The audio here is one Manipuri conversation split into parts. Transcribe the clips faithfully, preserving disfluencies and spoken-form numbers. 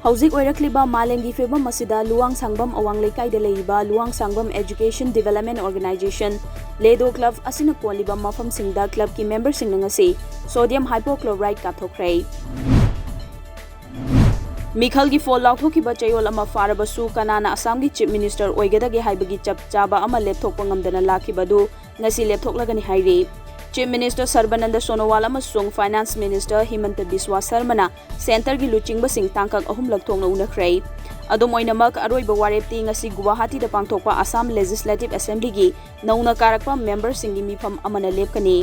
ꯍꯧꯖꯤꯛ ꯑꯣꯏꯔꯛꯂꯤꯕ ꯃꯥꯂꯦꯝꯒꯤ ꯐꯤꯕꯝ ꯑꯁꯤꯗ ꯂꯨꯋꯥꯡꯁꯥꯡꯕꯝ ꯑꯋꯥꯡ ꯂꯩꯀꯥꯏꯗ ꯂꯩꯔꯤꯕ ꯂꯨꯋꯥꯡꯁꯥꯡꯕꯝ Education Development Organization, Ledo club ꯑꯁꯤꯅ ꯀꯣꯜꯂꯤꯕ ꯃꯐꯝꯁꯤꯡꯗ clubꯀꯤ memberꯁꯤꯡꯅ ꯉꯁꯤ sodium hypochlorite ꯀꯥꯞꯊꯣꯛꯈ꯭ꯔꯦ꯫ ꯃꯤꯈꯜꯒꯤ ꯐꯣꯜ ꯂꯥꯎꯊꯣꯛꯈꯤꯕ ꯆꯌꯣꯜ ꯑꯃ ꯐꯥꯔꯕꯁꯨ ꯀꯅꯥꯅ ꯑꯁꯥꯝꯒꯤ Chief Minister ꯑꯣꯏꯒꯗꯒꯦ ꯍꯥꯏꯕꯒꯤ ꯆꯞ ꯆꯥꯕ ꯑꯃ ꯂꯦꯞꯊꯣꯛꯄ ꯉꯝꯗꯅ ꯂꯥꯛꯈꯤꯕ ꯑꯗꯨ ꯉꯁꯤ ꯂꯦꯞꯊꯣꯛꯂꯒꯅꯤ ꯍꯥꯏꯔꯤ꯫ Chief Minister ꯁꯔꯕꯥꯅꯟꯗ ꯁꯣꯅꯣꯋꯥꯜ ꯑꯃꯁꯨꯡ Finance Minister ꯍꯤꯃꯟꯇ ꯕꯤꯁ꯭ꯋꯥ ꯁꯔꯃꯅ centreꯒꯤ ꯂꯨꯆꯤꯡꯕꯁꯤꯡ ꯇꯥꯡꯀꯛ ꯑꯍꯨꯝꯂꯛ ꯊꯣꯛꯅ ꯎꯅꯈ꯭ꯔꯦ꯫ ꯑꯗꯨꯝ ꯑꯣꯏꯅꯃꯛ, ꯑꯔꯣꯏꯕ ꯋꯥꯔꯦꯞꯇꯤ ꯉꯁꯤ ꯒꯨꯋꯥꯍꯥꯇꯤꯗ ꯄꯥꯡꯊꯣꯛꯄ ꯑꯁꯥꯝ Legislative Assemblyꯒꯤ ꯅꯧꯅ ꯀꯥꯔꯛꯄ memberꯁꯤꯡꯒꯤ ꯃꯤꯐꯝ ꯑꯃꯅ ꯂꯦꯞꯀꯅꯤ꯫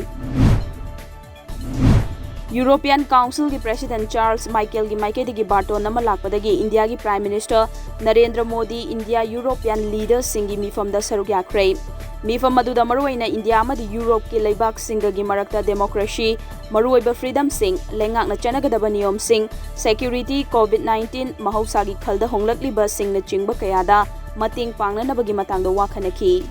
European Councilꯒꯤ President Charles Michelꯒꯤ ꯃꯥꯏꯀꯩꯗꯒꯤ ꯕꯥꯔꯇꯣꯟ ꯑꯃ ꯂꯥꯛꯄꯗꯒꯤ ꯏꯟꯗꯤꯌꯥꯒꯤ Prime Minister Narendra Modi India European leaderꯁꯤꯡꯒꯤ ꯃꯤꯐꯝꯗ ꯁꯔꯨꯛ ꯌꯥꯈ꯭ꯔꯦ꯫ ꯃꯤꯐꯝ ꯑꯗꯨꯗ ꯃꯔꯨꯑꯣꯏꯅ ꯏꯟꯗꯤꯌꯥ ꯑꯃꯗꯤ ꯌꯨꯔꯣꯞꯀꯤ ꯂꯩꯕꯥꯛꯁꯤꯡꯒꯒꯤ ꯃꯔꯛꯇ democracy, ꯃꯔꯨꯑꯣꯏꯕ freedomꯁꯤꯡ, ꯂꯩꯉꯥꯛꯅ ꯆꯠꯅꯒꯗꯕ ꯅꯤꯌꯣꯝꯁꯤꯡ, security, COVID nineteen, ꯃꯍꯧꯁꯥꯒꯤ ꯈꯜꯗ ꯍꯣꯡꯂꯛꯂꯤꯕꯁꯤꯡꯅꯆꯤꯡꯕ ꯀꯌꯥꯗ ꯃꯇꯦꯡ ꯄꯥꯡꯅꯅꯕꯒꯤ ꯃꯇꯥꯡꯗ ꯋꯥ ꯈꯟꯅꯈꯤ꯫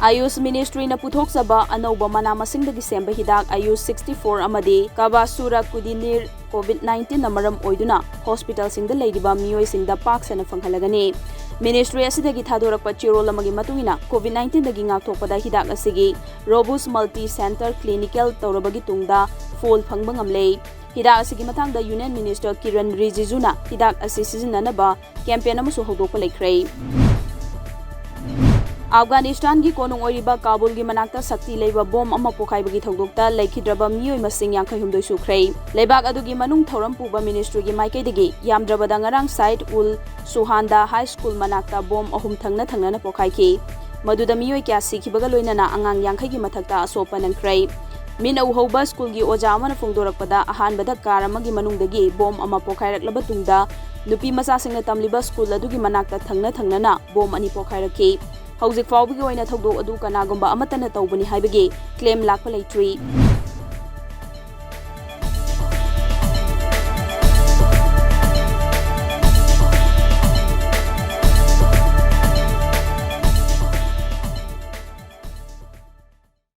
Ayush Ministryꯅ ꯄꯨꯊꯣꯛꯆꯕ ꯑꯅꯧꯕ ꯃꯅꯥ ꯃꯁꯤꯡꯗꯒꯤ ꯁꯦꯝꯕ ꯍꯤꯗꯥꯛ Ayush sixty four ꯑꯃꯗꯤ Kavasura Kudineer COVID nineteenꯅ ꯃꯔꯝ ꯑꯣꯏꯗꯨꯅ hospitalꯁꯤꯡꯗ ꯂꯩꯔꯤꯕ ꯃꯤꯑꯣꯏꯁꯤꯡꯗ ꯄꯥꯛ ꯁꯟꯅ ꯐꯪꯍꯜꯂꯒꯅꯤ꯫ Ministry ꯑꯁꯤꯗꯒꯤ ꯊꯥꯗꯣꯔꯛꯄ ꯆꯦꯔꯣꯜ ꯑꯃꯒꯤ ꯃꯇꯨꯡ ꯏꯟꯅ, COVID nineteenꯗꯒꯤ ꯉꯥꯛꯊꯣꯛꯄꯗ ꯍꯤꯗꯥꯛ ꯑꯁꯤꯒꯤ Robust Multi Center Clinical ꯇꯧꯔꯕꯒꯤ ꯇꯨꯡꯗ ꯐꯣꯜ ꯐꯪꯕ ꯉꯝꯂꯦ꯫ ꯍꯤꯗꯥꯛ ꯑꯁꯤꯒꯤ ꯃꯇꯥꯡꯗ Union Minister Kiren Rijijuna ꯍꯤꯗꯥꯛ ꯑꯁꯤ ꯁꯤꯖꯤꯟꯅꯅꯕ campaign ꯑꯃꯁꯨ ꯍꯧꯗꯣꯛꯄ ꯂꯩꯈ꯭ꯔꯦ꯫ ꯑꯐꯒꯥꯅꯤꯁꯇꯥꯟꯒꯤ ꯀꯣꯅꯨꯡ ꯑꯣꯏꯔꯤꯕ ꯀꯥꯕꯨꯜꯒꯤ ꯃꯅꯥꯛꯇ ꯁꯛꯇꯤ ꯂꯩꯕ ꯕꯣꯝ ꯑꯃ ꯄꯣꯈꯥꯏꯕꯒꯤ ꯊꯧꯗꯣꯛꯇ ꯂꯩꯈꯤꯗ꯭ꯔꯕ ꯃꯤꯑꯣꯏ ꯃꯁꯤꯡ ꯌꯥꯡꯈꯩ ꯍꯨꯝꯗꯣꯏ ꯁꯨꯈ꯭ꯔꯦ꯫ ꯂꯩꯕꯥꯛ ꯑꯗꯨꯒꯤ ꯃꯅꯨꯡ ꯊꯧꯔꯝ ꯄꯨꯕ ministryꯒꯤ ꯃꯥꯏꯀꯩꯗꯒꯤ ꯌꯥꯝꯗ꯭ꯔꯕꯗ ꯉꯔꯥꯡ ꯁꯥꯏꯗ ꯎꯜ ꯁꯨꯍꯥꯟꯗꯥ High School ꯃꯅꯥꯛꯇ ꯕꯣꯝ ꯑꯍꯨꯝ ꯊꯪꯅ ꯊꯪꯅꯅ ꯄꯣꯈꯥꯏꯈꯤ꯫ ꯃꯗꯨꯗ ꯃꯤꯑꯣꯏ ꯀꯌꯥ ꯁꯤꯈꯤꯕꯒ ꯂꯣꯏꯅꯅ ꯑꯉꯥꯡ ꯌꯥꯡꯈꯩꯒꯤ ꯃꯊꯛꯇ ꯑꯁꯣꯛꯄ ꯅꯪꯈ꯭ꯔꯦ꯫ ꯃꯤꯠꯅ ꯎꯍꯧꯕ ꯁ꯭ꯀꯨꯜꯒꯤ ꯑꯣꯖꯥ ꯑꯃꯅ ꯐꯣꯡꯗꯣꯔꯛꯄꯗ, ꯑꯍꯥꯟꯕꯗ ꯀꯥꯔ ꯑꯃꯒꯤ ꯃꯅꯨꯡꯗꯒꯤ ꯕꯣꯝ ꯑꯃ ꯄꯣꯈꯥꯏꯔꯛꯂꯕ ꯇꯨꯡꯗ, ꯅꯨꯄꯤ ꯃꯆꯥꯁꯤꯡꯅ ꯇꯝꯂꯤꯕ ꯁ꯭ꯀꯨꯜ ꯑꯗꯨꯒꯤ ꯃꯅꯥꯛꯇ ꯊꯪꯅ ꯊꯪꯅꯅ ꯕꯣꯝ ꯑꯅꯤ ꯄꯣꯈꯥꯏꯔꯛꯈꯤ꯫ ꯍꯧꯖꯤꯛ ꯐꯥꯎꯕꯒꯤ ꯑꯣꯏꯅ ꯊꯧꯗꯣꯛ ꯑꯗꯨ ꯀꯅꯥꯒꯨꯝꯕ ꯑꯃꯠꯇꯅ ꯇꯧꯕꯅꯤ ꯍꯥꯏꯕꯒꯤ claim ꯂꯥꯛꯄ ꯂꯩꯇ꯭ꯔꯤ꯫